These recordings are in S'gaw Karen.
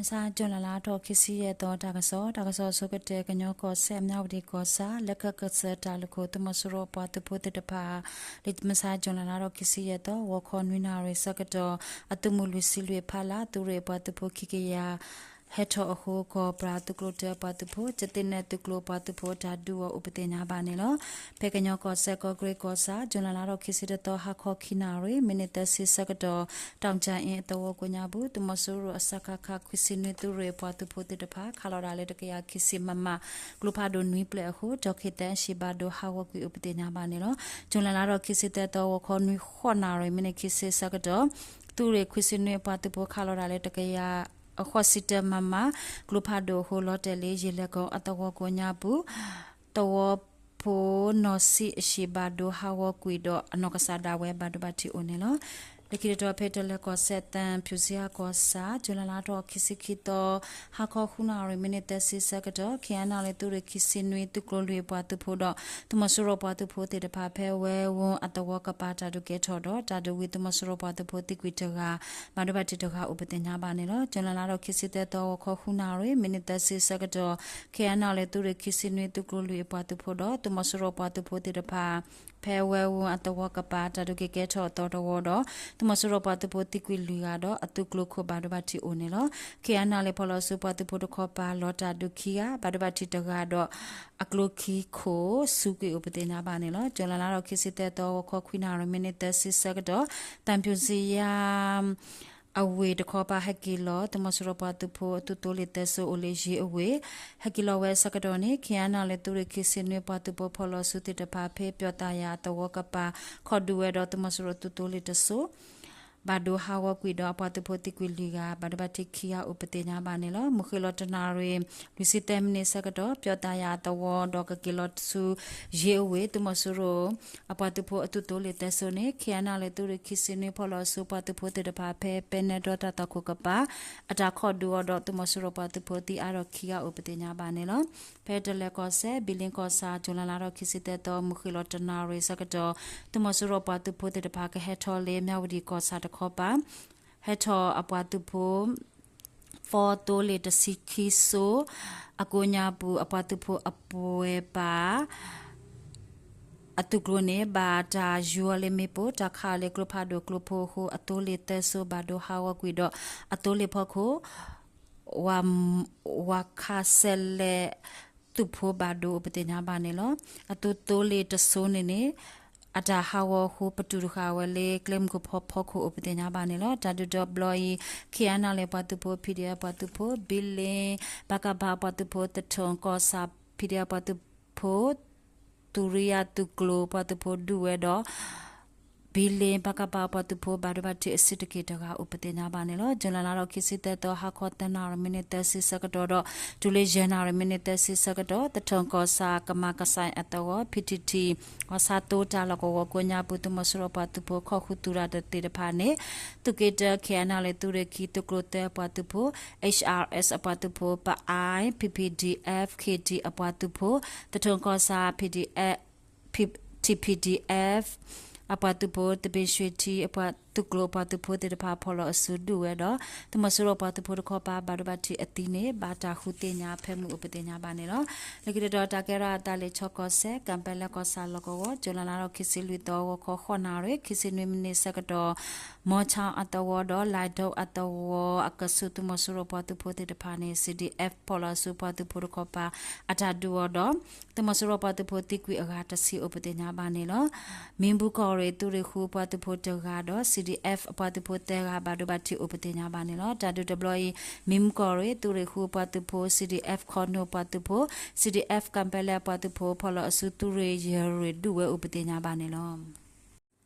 မဆါ ကၠူၤလဲလါထီၣ်ခံဆံယဲၢ်သီ တၢ်ကစီၣ်, တၢ်ကစီၣ်အဆိကတၢၢ် ကညီကီၢ်စဲၣ် မၠၣ်ဝတံၣ်ကီၢ်ဆၣ် လၢခၢၣ်ကစၢၢ်တၢ်လုၢ်ခိၣ် သုးမီၤစိရိၤပှၤသုးဖိသ့ၣ်တဖၣ် လၢမဆါ ကၠူၤလဲလါထီၣ်ခံဆံယဲၢ်သီ ဂီၤခီနွံနၣ်ရံၣ်ဆၢကတီၢ် အသုးမုၢ်လွံၢ်ဆံလွံၢ်အဖီလာ် သုးရ့ၣ်အပှၤသုးဖိခံကယၤ ဟဲထီၣ်အဃိ ကီၢ်ပြးသုးကျိၤတၢအပှၤသုးဖိ ကသ့ၣ်နဲၣ်သုးကျိၤအပှၤသုးဖိ တၢ်ဒုးအီၤအိၣ်ပသ့ၣ်ညါဘၣ်န့ၣ်လီၤ. ဖဲကညီကီၢ်စဲၣ် ကီၢ်ကရ့ၣ်ကီၢ်ဆၣ် ကၠူၤလဲလါထီၣ်ခံဆံတသီ ဟါခီခံနၣ်ရံၣ် မံးနံးသၢဆံဆၢကတီၢ် တီၣ်ကၠၣ်အ့အသဝီကိးညါပူၤ သုးမီၤစိရိၤအစကခ ခွံဆံနွံသုးရ့ၣ်အပှၤသုးဖိသ့ၣ်တဖၣ် ခးလီၤဒၣ်လၢတကယၤခံဆံ မမ ကျိဖးဒိၣ်နွံဖျၢၣ်အဃိ ဒီးခ့သၢအဟံၣ်ဘၣ်ဒိဟးဂီၤကွံာ်အိၣ်ပသ့ၣ်ညါဘၣ်န့ၣ်လီၤ. ကၠူၤလဲလါထီၣ်ခံဆံသၢသီ ဂီၤခီနွံဃိးနၣ်ရံၣ် မံးနံးခံဆံဆၢကတီၢ် သုးရ့ၣ်ခွံဆံနွံအပှၤသုးဖိခးလီၤဒၣ်လၢတကယၤ အဃိးဆံတၢ မမ ကျိဖးဒိၣ်အဃိ လီၤတဲာ်လၢယ့ၢ်လဲၤကီၢ်အသဝီကိးညါပူၤ သဝီဖိနီၢ်ဆံးအဟံၣ်ဘၣ်ဒိဟးဂီၤကွံာ်ဒီး အနီၢ်ကစၢ်ဒၣ်ဝဲဘၣ်ဒိဘၣ်ထံးအိၣ်န့ၣ်လီၤ. လၢခံတတီၤဖဲတလၢၤကီၢ်စဲၣ် သံဖြူဇရပ်ကီၢ်ဆၣ် ကၠူၤလဲလါထီၣ်ခံဆံခံသီ ဟါခီဃုနၣ်ရံၣ် မံးနံးသၢဆံဆၢကတီၢ် ခ့ၣ်အဲၣ်နၣ်လၢသုးရ့ၣ်ခံဆံနွံ သုးကျိၤလွံၢ်အပှၤသုးဖိဒီး သုးမီၤစိရိၤပှၤသုးဖိသ့ၣ်တဖၣ် ဖဲဝဲဝူအသဝီကပၤ တၢ်ဒုးကဲထီၣ်ဒီး တၢ်ဒုးဝံၤ သုးမီၤစိရိၤပှၤသုးဖိသံကွံာ်တဂၤ ဘၣ်ဒိဘၣ်ထံးတဂၤအိၣ်ပသ့ၣ်ညါဘၣ်န့ၣ်လီၤ. ကၠူၤလဲလါထီၣ်ခံဆံသၢသီ ဂီၤခီဃုနၣ်ရံၣ် မံးနံးသၢဆံဆၢကတီၢ် ခ့ၣ်အဲၣ်နၣ်လၢသုးရ့ၣ်ခံဆံနွံ သုးကျိၤလွံၢ်အပှၤသုးဖိဒီး သုးမီၤစိရိၤပှၤသုးဖိသ့ၣ်တဖၣ် ဖဲဝဲဝူအသဝီကပၤ တၢ်ဒုးက့ၤကဲထီၣ်အသီတဝီဒီး သုးမီၤစိရိၤပှၤသုးဖိသံကွံာ်လွံၢ်ဂၤဒီး အသုးကျိၤခိၣ်ဘၣ်ဒိဘၣ်ထံးအိၣ်န့ၣ်လီၤ. ခ့ၣ်အဲၣ်နၣ်လၢဖီၣ်လီၤဆူပှၤသုးဖိတခီပၤ လီၤတၢ်ဒုးခံဂၤ ဘၣ်ဒိဘၣ်ထံးတဂၤဒီး အကျိခံခိၣ်ဆူးကွံာ်အိၣ်ပသ့ၣ်ညါဘၣ်န့ၣ်လီၤ. ကၠူၤလဲလါထီၣ်ခံဆံသၢသီ ဂီၤခီခွံနၣ်ရံၣ် မံးနံးသၢဆံဆၢကတီၢ် သံဖြူဇရပ် အဝ့ၢ်တခီပၤဟဲက့ၤလီၤ သုးမီၤစိရိၤပှၤသုးဖိအသုးသိလ့ၣ်သၢစိအိၣ်လၢယ့ၢ်အဝ့ၢ် ဟဲက့ၤလီၤဝဲအဆၢကတီၢ်န့ၣ် ခ့ၣ်အဲၣ်နၣ်လၢ သုးရ့ၣ်ခံဆံနွံ ပှၤသုးဖိဖီၣ်လီၤဆူသ့ၣ်တဖၣ် ဖဲပၠီၤသးယၤအသဝီကပၤ ခီၣ်ဒုးဝဲဒီး သုးမီၤစိရိၤသုးသိလ့ၣ်တစိ ဘၣ်ဒိဟးဂီၤကွံာ်ဒီး အပှၤသုးဖိသံကွံာ်လွံၢ်ဂၤ ဘၣ်ဒိဘၣ်ထံးခံဂၤအိၣ်ပသ့ၣ်ညါဘၣ်န့ၣ်လီၤ. မုၢ်ဃ့ၢ်လီၤတနၣ်ရံၣ် လွံၢ်ဆံသၢမံးနံးဆၢကတီၢ် ပၠီၤသးယၤအသဝီဒီးကက့ၤလီၤဆူ ယ့ၢ်အဝ့ၢ် သုးမီၤစိရိၤ အပှၤသုးဖိအသုးသိလ့ၣ်သၢစိန့ၣ် ခ့ၣ်အဲၣ်နၣ်လၢသုးရ့ၣ်ခံဆံနွံ ဖီၣ်လီၤဆူပှၤသုးဖိသ့ၣ်တဖၣ် ဖဲပဲနဲဒီတၢ်သွၣ်ခိၣ်ကပၤ အတၢ်ခီၣ်ဒုးအီၤဒီး သုးမီၤစိရိၤပှၤသုးဖိသံအါထီၣ်ခံဂၤအိၣ်ပသ့ၣ်ညါဘၣ်န့ၣ်လီၤ. ဖဲတလၢၤကီၢ်စဲၣ် ဘံလ့ကီၢ်ဆၣ် ကၠူၤလဲလါထီၣ်ခံဆံသၢသီ မုၢ်ဃ့ၢ်လီၤတနၣ်ရံၣ်ဆၢကတီၢ် သုးမီၤစိရိၤပှၤသုးဖိသ့ၣ်တဖၣ် ကဟဲထီၣ်လၢမၠၣ်ဝတံၣ်ကီၢ်ဆၣ်တခီပၤ ဟဲထီၣ်အပှၤသုးဖိ သီသိလ့ၣ်တဆံခံစိ အကိးညါပူၤ အပှၤသုးဖိအပှဲၤပၤ အသုးကျိၤန့ၣ် ဘၣ်တၢ်ယူၤအီၤလၢမ့ၣ်ပိၢ် တၢ်ခးအီၤလၢကျိဖးဒိၣ်ကျိဖိအဃိ အသိလ့ၣ်သၢစိဘၣ်ဒိဟးဂီၤကွံာ်ဒီး အသိလ့ၣ်ဖီခိၣ် ဝၤခးစဲးလဲး သုးဖိဘၣ်ဒိအိၣ်ပသ့ၣ်ညါဘၣ်န့ၣ်လီၤ. အသုသိလ့ၣ်တစိန့ၣ်န့ၣ် အတၢ်ဟးဂီၤအဃိ ပတုာ်တဃာ်ဝဲလၢကျဲမုၢ်ကဖီဖီခိၣ်အိၣ်ပသ့ၣ်ညါဘၣ်န့ၣ်လီၤ. တၢ်ဒုးတဘျီအံၤ ခ့ၣ်အဲၣ်နၣ်လၢပှၤသုးဖိ ပံၤဒံၣ်အပှၤသုးဖိ ဘံလ့ ပကဖ အပှၤသုးဖိ သထူၣ်ကီၢ်ဆၣ် ပံၤဒံၣ်အပှၤသုးဖိ သူရံယါသုးကျိၤပှၤသုးဖိဒုးဝဲဒီး ဘံလ့ ပကဖ အပှၤသုးဖိဘၣ်ဒိဘၣ်ထံးအစုတက့ၢ်တဂၤအိၣ်ပသ့ၣ်ညါဘၣ်န့ၣ်လီၤ. ကၠူၤလဲလါထီၣ်ခံဆံသၢသီ ဟါခီသၢနၣ်ရံၣ် မံးနံးသၢဆံဆၢကတီၢ်ဒီး တုၤလၢယဲၢ်နၣ်ရံၣ် မံးနံးသၢဆံဆၢကတီၢ် သထူၣ်ကီၢ်ဆၣ် ကမၤကစၢ်အသဝီ ဖံထံထံ အဆါသိတၢ်လီၢ်ကဝီၤကိးညါပူၤ သုးမီၤစိရိၤပှၤသုးဖိ ခီၣ်ဃုသူၣ်တၢ်တသ့ၣ်တဖၣ်န့ၣ် သုးက့တၢ ခ့ၣ်အဲၣ်နၣ်လၢ သုးရ့ၣ်ခံ သုးကျိၤသၢအပှၤသုးဖိ HRS အပှၤသုးဖိ ပအါ PPDF KT အပှၤသုးဖိ သထူၣ်ကီၢ်ဆၣ် PDF TPDF အပှၤသုးဖိ သဘ့ၣ်ရွှ့ၣ်ထံ အပှၤသုးကျိၤအပှၤသုးဖိသ့ၣ်တဖၣ် ဖီၣ်လီၤအစုဒုးဝဲဒီး သုးမီၤစိရိၤပှၤသုးဖိတခီပၤ ဘၣ်ဒိဘၣ်ထံးအသံန့ၣ် ဘၣ်တၢ်ဃုသ့ၣ်ညါဖဲမုၢ်အိၣ်ပသ့ၣ်ညါဘၣ်န့ၣ်လီၤ. လၢခံတတီၤတၢ်ကဲထီၣ်အသးလၢ ခၠီကီၢ်စဲၣ် ကၣ်ပဲလဲကီၢ်ဆၣ်လီၢ်ကဝီၤ ကၠူၤလဲလါထီၣ်ခံဆံလွံၢ်သီ ဂီၤခီဃိးနၣ်ရံၣ် ခံဆံနွံမံးနံးဆၢကတီၢ် မီၤခၠၣ်အသဝီဒီး လၢၢ်ဒိၣ်အသဝီအကဆူး သုးမီၤစိရိၤပှၤသုးဖိသ့ၣ်တဖၣ်န့ၣ် CDF ဖီၣ်လီၤအစုပှၤသုးဖိတခီပၤ အတၢ်ဒုးအီၤဒီး သုးမီၤစိရိၤပှၤသုးဖိသံကွံာ်အဂၤတဆံအိၣ်ပသ့ၣ်ညါဘၣ်န့ၣ်လီၤ. မံမူကီၢ်ရ့ၣ် သုးရ့ၣ်ဃုအပှၤသုးဖိတဂၤဒီး CDF အပှၤသုးဖိသၢဂၤ ဘၣ်ဒိဘၣ်ထံးအိၣ်ပသ့ၣ်ညါဘၣ်န့ၣ်လီၤ. တၢ်ဒုးတဘျီအံၤ မံမူကီၢ်ရ့ၣ် သုးရ့ၣ်ဃုအပှၤသုးဖိ CDF ခီနိပှၤသုးဖိ CDF ကၣ်ပဲလဲအပှၤသုးဖိ ဖီၣ်လီၤအစုသုးရ့ၣ်ယဲၢ်ရ့ၣ်ဒုးဝဲအိၣ်ပသ့ၣ်ညါဘၣ်န့ၣ်လီၤ.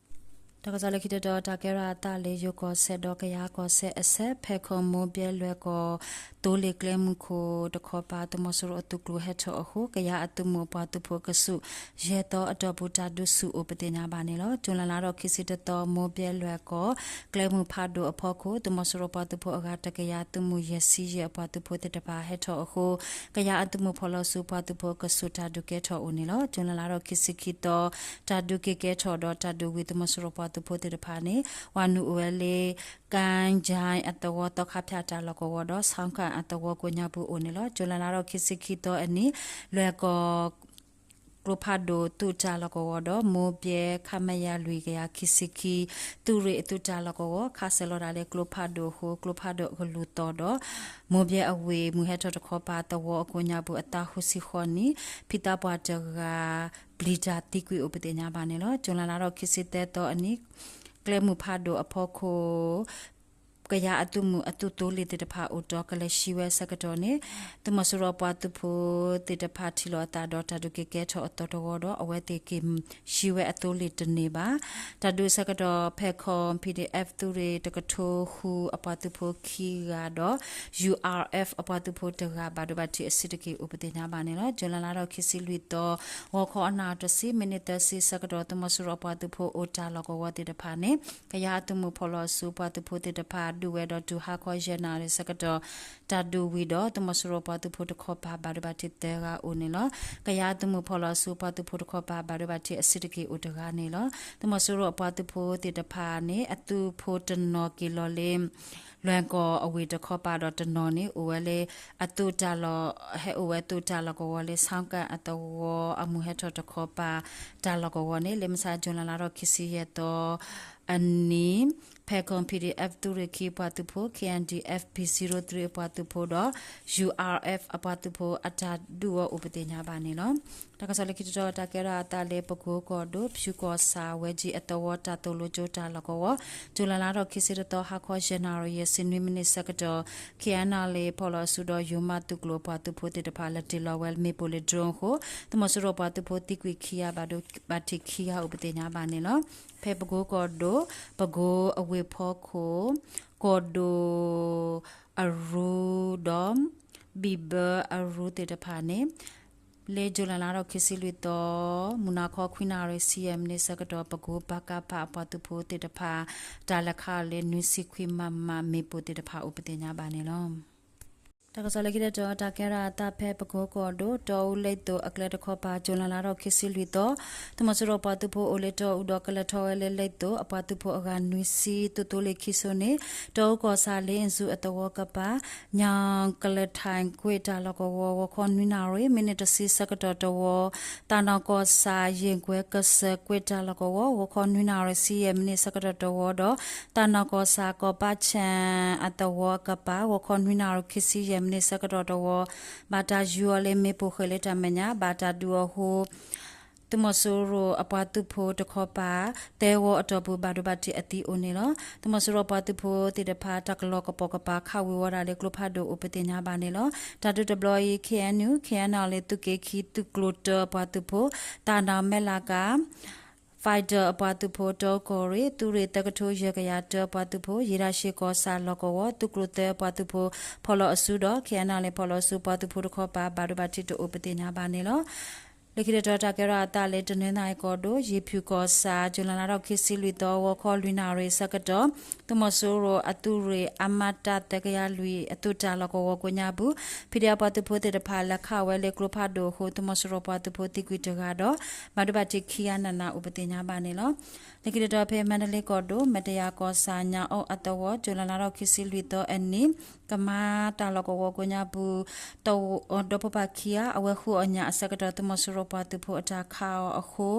တၢ်ကစီၣ်လၢခံတတီၤ တၢ်ကဲထီၣ်အသးလၢယိၤကီၢ်စဲၣ်ဒီးကယၤကီၢ်စဲၣ်အဆၢ ဖဲခီၣ်မိၢ်ဘဲလွဲၢ်ကီၢ် သိလ့ၣ်ကျဲမုၢ်ခိၣ်တခီပၤ သုးမီၤစိရိၤအသုးကျိၤဟဲထီၣ်အဃိ ကယၤအသုးမုၢ်အပှၤသုးဖိအကဆူး ယဲၢ်သီအတီၢ်ပူၤ တၢ်ဒုးဆူၣ်အိၣ်ပသ့ၣ်ညါဘၣ်န့ၣ်လီၤ. ကၠူၤလဲလါထီၣ်ခံဆံတသီ မိၢ်ဘဲလွဲၢ်ကီၢ် ကျဲမုၢ်ဖးဒိၣ်အဖီခိၣ် သုးမီၤစိရိၤပှၤသုးဖိအဂၤတကယၤ သုးမုၢ်ယဲၢ်ဆံယဲၢ်အပှၤသုးဖိသ့ၣ်တဖၣ်ဟဲထီၣ်အဃိ ကယၤအသုးမုၢ်ဖီၣ်လီၤဆူပှၤသုးဖိအကဆူး တၢ်ဒုးကဲထီၣ်အိၣ်န့ၣ်လီၤ. ကၠူၤလဲလါထီၣ်ခံဆံခံသီ တၢ်ဒုးက့ၤကဲထီၣ်ဒီး တၢ်ဒုးဝံၤ သုးမီၤစိရိၤပှၤ သုးမီၤစိရိၤပှၤသုးဖိသ့ၣ်တဖၣ်န့ၣ် ဝၤနုာ်အိၣ်ဝဲလၢ ကၠဲအသဝီ သီခါဖၠၣ်တၢ်လီၢ်ကဝီၤဒီး ဆၣ်ကၣ်အသဝီကိးညါပူၤအိၣ်န့ၣ်လီၤ. ကၠူၤလဲလါထီၣ်ခံဆံခံသီအနံၤ လွဲၢ်ကီၢ် ကျိဖးဒိၣ်သုးတၢ်လီၢ်ကဝီၤဒီး မိၢ်ဘဲ ခမရ လွံၢ်ကယၤခံဆံခံ သုးရ့ၣ်အသုးတၢ်လီၢ်ကဝီၤ ခးစဲးလီၤဒၣ်လၢကျိဖးဒိၣ်အဃိ ကျိဖးဒိၣ်အကလူၤသီဒီး မိၢ်ဘဲအဝ့ၢ် မုၢ်ဟဲထီၣ်တခီပၤသဝီအကိးညါပူၤ အသးဃုဆံဃီနံၣ် ဖံသးပှၢ်တဂၤ ပျံၤတၢ်သံကွံာ်အိၣ်ပသ့ၣ်ညါဘၣ်န့ၣ်လီၤ. ကၠူၤလဲလါထီၣ်ခံဆံသၢသီအနံၤ ကျဲမုၢ်ဖးဒိၣ်အဖီခိၣ် ကယၤအသုးမုၢ်အသုးသိလ့ၣ်သ့ၣ်တဖၣ်အိၣ်တီၢ်ကလဲၤဆှံဝဲအဆၢကတီၢ်န့ၣ် သုးမီၤစိရိၤပှၤသုးဖိသ့ၣ်တဖၣ်ထံၣ်လိာ်အသးဒီးတၢ်ဒုးက့ၤကဲထီၣ်အသီတဝီဒီး အဝဲသ့ၣ်က့ၤဆှံဝဲအသိလ့ၣ်တန့ၢ်ဘၣ်. တၢ်ဒုးအဆၢကတီၢ် ဖဲခီၣ် ပီၣ်ဒံၣ်အဲၣ်ဖ် သုးရ့ၣ်တကထိဃုအပှၤသုးဖိခံဂၤဒီး ယူၣ်အါအၣ်အဖ် အပှၤသုးဖိတဂၤ ဘၣ်ဒိဘၣ်ထံးအဆံးတက့ၢ်အိၣ်ပသ့ၣ်ညါဘၣ်န့ၣ်လီၤ. ကၠူၤလဲလါထီၣ်ခံဆံလွံၢ်သီ ဂီၤခီအနၣ်တဆံ မံးနံးသၢဆံဆၢကတီၢ် သုးမီၤစိရိၤအပှၤသုးဖိအိၣ်တၢ်လီၢ်ကဝီၤသ့ၣ်တဖၣ်န့ၣ် ကယၤအသုးမုၢ်ဖီၣ်လီၤအစုပှၤသုးဖိသ့ၣ်တဖၣ် ဒုးဝဲဒီးတုၤဟါခီယဲၢ်နၣ်ရံၣ်ဆၢကတီၢ် တၢ်ဒုးဝံၤဒီး သုးမီၤစိရိၤပှၤသုးဖိတခီပၤ ဘၣ်ဒိဘၣ်ထံးသၢဂၤအိၣ်န့ၣ်လီၤ. ကယၤအသုးမုၢ်ဖီၣ်လီၤအစုပှၤသုးဖိတခီပၤ ဘၣ်ဒိဘၣ်ထံးအဆံးတက့ၢ်အိၣ်တဂၤန့ၣ်လီၤ. သုးမီၤစိရိၤအပှၤသုးဖိသ့ၣ်တဖၣ်န့ၣ် အသုးဖိတနီၤက့ၤလီၤလၢ လွဲၢ်ကီၢ်အဝ့ၢ်တခီပၤဒီးတနီၤန့ၣ် အိၣ်ဝဲလၢ အသုးတၢ်လီၢ် ဟဲအိၣ်ဝဲသုးတၢ်လီၢ်ကဝီၤလၢ ဆၣ်ကၣ်အသဝီအမုၢ်ဟဲထီၣ်တခီပၤ တၢ်လီၢ်ကဝီၤန့ၣ် လၢမုၢ်ဆါ ကၠူၤလဲလါထီၣ်ခံဆံယဲၢ်သီအနံၤ ဖဲခီၣ် ပီၣ်ဒံၣ်အဲၣ်ဖ် သုးရ့ၣ်ခံအပှၤသုးဖိ ခ့ၣ်အဲၣ်ဒံၣ်အဲၣ်ဖ် ပံၤစံရိသရံးအပှၤသုးဖိဒီး ယူၣ်အါအၣ်အဖ် အပှၤသုးဖိအတၢ်ဒုးအီၤအိၣ်ပသ့ၣ်ညါဘၣ်န့ၣ်လီၤ. တၢ်ကစီၣ်လၢခံတတီၤ တၢ်ကဲထီၣ်အသးလၢပကိကီၢ်ဒိၣ် ဖၠူကီၢ်ဆၣ် ဝဲကၠံအသဝီတၢ်သိၣ်လိကၠိတၢ်လီၢ်ကဝီၤ ကၠူၤလဲလါထီၣ်ခံဆံတသီ ဟါခီယဲၢ်နၣ်ရံၣ်ယဲၢ်ဆံနွံမံးနံးဆၢကတီၢ် ခ့ၣ်အဲၣ်အၣ်လ့ၣ် ဖီၣ်လီၤအစုဒီးယိၤမးသုးကျိၤအပှၤသုးဖိသ့ၣ်တဖၣ် လဲၤတ့ၢ်လီၤဝဲမ့ၣ်ပိၢ်လၢ drone အဃိ သုးမီၤစိရိၤပှၤသုးဖိသံကွံာ်ခံဂၤ ဘၣ်ဒိဘၣ်ထံးခံဂၤအိၣ်ပသ့ၣ်ညါဘၣ်န့ၣ်လီၤ. ဖဲပကိကီၢ်ဒိၣ် ပကိအဝ့ၢ်ဖီခိၣ် ကီၢ်ဒိၣ်အရူဒီး ဘံၣ်ဘၢအရူသ့ၣ်တဖၣ်န့ၣ် လၢကၠူၤလဲလါထီၣ်ခံဆံလွံၢ်သီ မုၢ်နၤခီခွံနၣ်ရံၣ်ဆံယဲၢ်မံးနံးဆၢကတီၢ် ပကိပကဖ အပှၤသုးဖိသ့ၣ်တဖၣ် တၢ်လဲၤခးအီၤလၢနွံဆံခွံ မမ မ့ၣ်ပိၢ်သ့ၣ်တဖၣ်အိၣ်ပသ့ၣ်ညါဘၣ်န့ၣ်လီၤ. တၢ်ကစီၣ်လၢခံတတီၤ တၢ်ကဲထီၣ်အသးဖဲပကိကီၢ်ဒိၣ် တီအူလ့ၣ်သိၣ်အကျဲတခီပၤ ကၠူၤလဲလါထီၣ်ခံဆံလွံၢ်သီ သုးမီၤစိရိၤပှၤသုးဖိအိၣ်လၢတီအူဒီး ကလဲၤထီၣ်ဝဲလၢလ့ၣ်သိၣ် အပှၤသုးဖိအဂၤနွံဆံ သုးသိလ့ၣ်ခံစိန့ၣ် တီအူကီၢ်ဆၣ်လ့ၣ်အူအသဝီကပၤ ညၣ်ကလဲၤထၣ်ကွ့ၢ်တၢ်လီၢ်ကဝီၤ ဂီၤခီနွံနၣ်ရံၣ်မံးနံးတဆံဆၢကတီၢ်တဝီ သးနီၣ်ကီၢ်ဆၣ်ယ့ၣ်ကွဲၤကစၢၢ်ကွ့ၢ်တၢ်လီၢ်ကဝီၤ ဂီၤခီနွံနၣ်ရံၣ်ဆံယဲၢ်မံးနံးဆၢကတီၢ်တဝီဒီး သးနီၣ်ကီၢ်ဆၣ်ကီၢ်ပၣ်ဆၣ်အသဝီကပၤ ဂီၤခီနွံနၣ်ရံၣ်ခံဆံယဲၢ်မံးနံးဆၢကတီၢ်တဝီ ဘၣ်တၢ်ယူၤအီၤလၢမ့ၣ်ပိၢ်ဃဲၤလၢတၢ်မဲာ်ညါ ဘၣ်တၢ်ဒုးအီၤအဃိ သုးမီၤစိရိၤအပှၤသုးဖိတခီပၤ သၢဝီအတီၢ်ပူၤ ဘၣ်ဒိဘၣ်ထံးအသံအိၣ်န့ၣ်လီၤ. သုးမီၤစိရိၤပှၤသုးဖိသ့ၣ်တဖၣ် တၢ်ကလီၢ်ကပိာ်ကပၤ ခးဝ့ၤဝီဒၣ်လၢကျိဖးဒိၣ်အိၣ်ပသ့ၣ်ညါဘၣ်န့ၣ်လီၤ. တၢ်ဒုးတဘျီအံၤ ခ့ၣ်အဲၣ်ယူၣ် ခ့ၣ်အဲၣ်အၣ်လ့ၣ် သုးက့ခံ သုးကျိၤတၢအပှၤသုးဖိ သးနီၣ်မဲၣ်လးကၤ fighter အပှၤသုးဖိ တီကီၢ်ရ့ၣ် သုးရ့ၣ်သၢကထိယဲၢ်ကယၤတၢအပှၤသုးဖိ ယ့ၣ်ဒၣ်ရှ့ကီၢ်ဆၣ်လီၢ်ကဝီၤ သုးကျိၤသၢအပှၤသုးဖိ ဖီၣ်လီၤအစုဒီး ခ့ၣ်အဲၣ်အၣ်လ့ၣ် ဖီၣ်လီၤအစုပှၤသုးဖိတခီပၤ ဘၣ်ဒိဘၣ်ထံးတအိၣ်ပသ့ၣ်ညါဘၣ်န့ၣ်လီၤ. လၢခံတတီၤ တၢ်ကဲထီၣ်အသးလၢတနီသရံၣ်ကီၢ်ဒိၣ် ယ့ၣ်ဖၠူၣ်ကီၢ်ဆၣ် ကၠူၤလဲလါထီၣ်ခံဆံလွံၢ်သီ ဂီၤခီလွံၢ်နၣ်ရံၣ်ဆၢကတီၢ် သုးမီၤစိရိၤအသုးရ့ၣ် အမတ သၢကယၤလွံၢ် အသုးတၢ်လီၢ်ကဝီၤကိးညါပူၤ ဖံးဒဲးအပှၤသုးဖိသ့ၣ်တဖၣ် လဲၤခးဝဲလၢကျိဖးဒိၣ်အဃိ သုးမီၤစိရိၤပှၤသုးဖိသံကွံာ်တဂၤဒီး ဘၣ်ဒိဘၣ်ထံးခံဂၤနးနးအိၣ်ပသ့ၣ်ညါဘၣ်န့ၣ်လီၤ. လၢခံတတီၤဖဲမါဒလ့ကီၢ်ဒိၣ် မတယၤကီၢ်ဆၣ် ညၣ်အီၣ်အသဝီ ကၠူၤလဲလါထီၣ်ခံဆံလွံၢ်သီအနံၤ ကမါတၢ်လီၢ်ကဝီၤကိးညါပူၤ ဒီဖိပၢ်ခံဂၤ အဝဲဃုအီၣ်ညၣ်အဆၢကတီၢ် သုးမီၤစိရိၤပှၤသုးဖိအတၢ်ခးအီၤအဃိ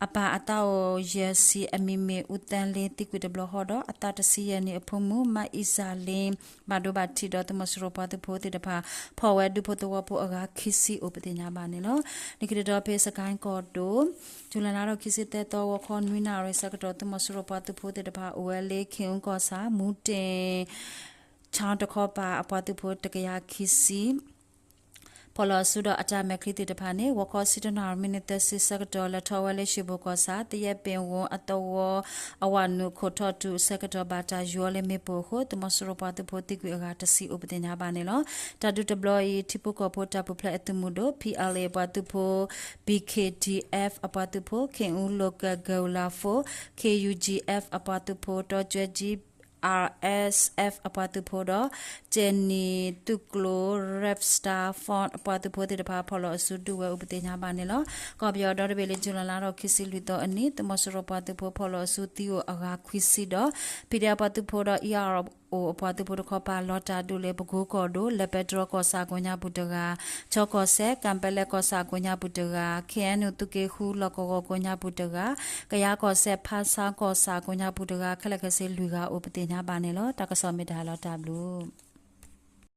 အပၢ်အသးအိၣ်ယဲၢ်ဆံ အမံၤမ့ၢ် အူသဲလ့ သံကွံာ်တဘျီဃီဒီး အသးတဆံယဲၢ်နံၣ်အဖိမုၣ် မအံစၣ်လ့ ဘၣ်ဒိဘၣ်ထံးဒီး သုးမီၤစိရိၤပှၤသုးဖိသ့ၣ်တဖၣ် ဖီၣ်ဝဲဒူဖိသဝီဖိအဂၤခံဆံအိၣ်ပသ့ၣ်ညါဘၣ်န့ၣ်လီၤ. လၢခံတတီၤဖဲစကဲၣ်ကီၢ်ဒိၣ် ကၠူၤလဲလါထီၣ်ခံဆံသၢသီ ဂီၤခီနွံနၣ်ရံၣ်ဆၢကတီၢ် သုးမီၤစိရိၤပှၤသုးဖိသ့ၣ်တဖၣ် အိၣ်ဝဲလၢ ခ့ၣ်အူကီၢ်ဆၣ် မူတ့ၣ် ဆၣ်တခီပၤ အပှၤသုးဖိတကယၤခံဆံ ဖီၣ်လီၤအစုဒီးအတၢ်မဲာ်ချံသ့ၣ်တဖၣ်န့ၣ် ဂီၤခီဆံတနၣ်ရံၣ်မံးနံးသၢဆံဆၢကတီၢ် လဲၤထီၣ်ဝဲလၢ ရှ့ၣ်ဘိၣ်ကီၢ်ဆၣ် သယဲၣ်ပ့ၣ်ဝိအသဝီ အဝၤနုာ်ခိၣ်ထီၣ်တုၤအဆၢကတီၢ် ဘၣ်တၢ်ယူၤအီၤလၢမ့ၣ်ပိၢ်အဃိ သုးမီၤစိရိၤပှၤသုးဖိသံကွံာ်အဂၤတဆံအိၣ်ပသ့၁ၣ်ညါဘၣ်န့ၣ်လီၤ. တၢ်ဒုးတဘျီအံၤ ထံဖိကီၢ်ဖိတၢ်ပူၤဖျဲးအသုးမုၢ်ဒိၣ် ဖံးအၣ်လ့ၣ် အပှၤသုးဖိ BKDF အပှၤသုးဖိ ခ့ၣ်အူ Local Guerrilla Force KUGF အပှၤသုးဖိ တီကၠွဲကၠံ R S F အပှၤသုးဖိဒီး ကၠဲနံၤသုးကျိၤ Red Star Force အပှၤသုးဖိသ့ၣ်တဖၣ် ဖီၣ်လီၤအစုဒုးဝဲအိၣ်ပသ့ၣ်ညါဘၣ်န့ၣ်လီၤ. ကီၢ်ပယီၤဒီတဘ့ၣ်လၢ ဇူလိုင်လါထီၣ်ခံဆံလွံၢ်သီအနံၤ သုးမီၤစိရိၤပှၤသုးဖိဖီၣ်လီၤအစုသံအိၣ်အဂၤခွံဆံဒီး P D F ပှၤသုးဖိဒီး E R O အပှၤသုးဖိတခီပၤ လီၤတၢ်ဒုးလၢ ပကိကီၢ်ဒိၣ် လဲၤပဲတြီကီၢ်ဆၣ်ကိးညါပူၤတဂၤ, ခၠီကီၢ်စဲၣ် ကၣ်ပဲလဲၣ်ကီၢ်ဆၣ်ကိးညါပူၤတဂၤ, K N U သုးက့ဃု လီၢ်ကဝီၤကိးညါပူၤတဂၤ, ကယၤကီၢ်စဲၣ် ဖါဆါကီၢ်ဆၣ်ကိးညါပူၤတဂၤ ခဲလၢာ်ခဲဆ့လွံၢ်ဂၤအိၣ်ပသ့ၣ်ညါဘၣ်န့ၣ်လီၤ. တၢ်ကစီၣ်မ့ၢ်တၢ်လီၤတၢ်ဘျုး